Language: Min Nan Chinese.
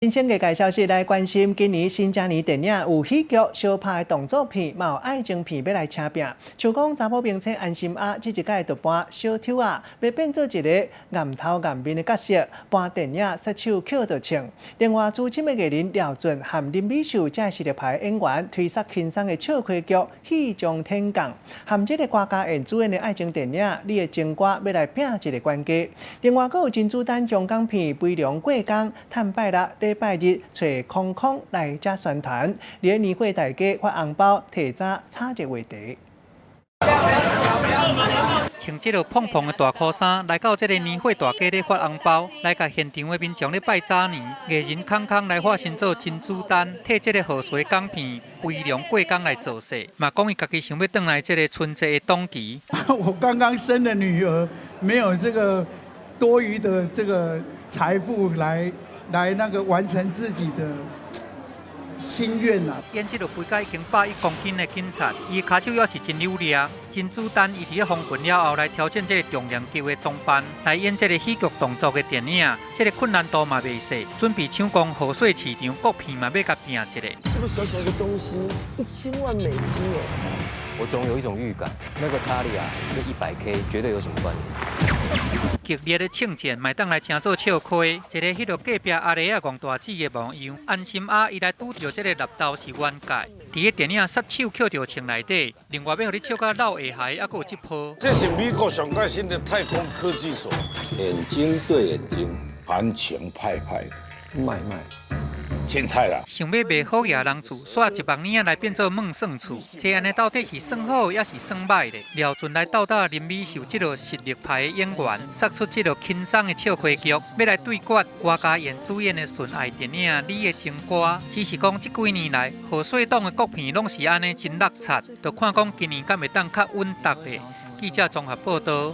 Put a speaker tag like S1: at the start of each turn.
S1: 新鮮嘅消息來關心，今年新正年電影有喜劇、相拍的動作片，嘛有愛情片欲來捙拼。像講查某名星安心亞，這一擺就扮小丑仔，欲變做一个儑頭儑面的角色，扮電影殺手抾著銃。另外，資深的藝人廖俊和林美秀這實力派演員推捒輕鬆的笑詼劇《戲中天降》，和這个郭家燕主演的愛情電影《你的情歌》欲來拚一个懸低。另外，閣有甄子丹香港片《飛龍過江》，趁拜六禮拜日揣空空來遮宣傳，佇年貨大街發紅包，提早炒熱話題。
S2: 穿這个膨膨的大箍衫，來到這个年貨大街咧發紅包，來共現場的民眾咧拜早年。藝人康康來化身做甄子丹，替這个賀歲港片《飛龍過江》來造勢，嘛講伊家己想欲轉來這个春節的檔期。
S3: 我剛剛生的女兒，沒有這個多餘的這個財富來那個完成自己的心願啊！
S2: 演這个肥甲已經101公斤的警察，伊跤手也是真有力。甄子丹伊佇咧封魂了後來挑戰這个重量級的裝扮，來演這个喜劇動作的電影，這个困難度嘛袂細。準備搶攻賀歲市場，國片嘛欲共拚一下。
S4: 這麼小小一個東西，1000萬美金哎！
S5: 我總有一種預感，那個查理啊，跟100K 絕對有什麼關聯。
S2: 激烈的槍戰，嘛會當來成做笑詼。一个彼个隔壁阿麗仔戇大姊的模樣，安心亞伊來拄著這个納豆是冤界。佇个電影殺手抾著銃內底，另外欲予你笑甲落下頦，猶閣有這波。
S6: 這是美國上蓋新的太空科技所。
S5: 眼睛對眼睛，
S6: 含情派派，
S5: 賣賣。
S6: 凊彩啦！
S2: 想欲賣好額人厝，煞一目年仔來變做問算厝，這按呢到底是算好，抑是算䆀咧？廖俊來鬥搭林美秀這个實力派的演員，殺出這个輕鬆的笑詼劇，欲來對決郭家燕主演的純愛電影《你的情歌》。只是講這幾年來，賀歲檔的國片攏是按呢真落漆，就看講今年敢會當較穩當的。記者綜合報道。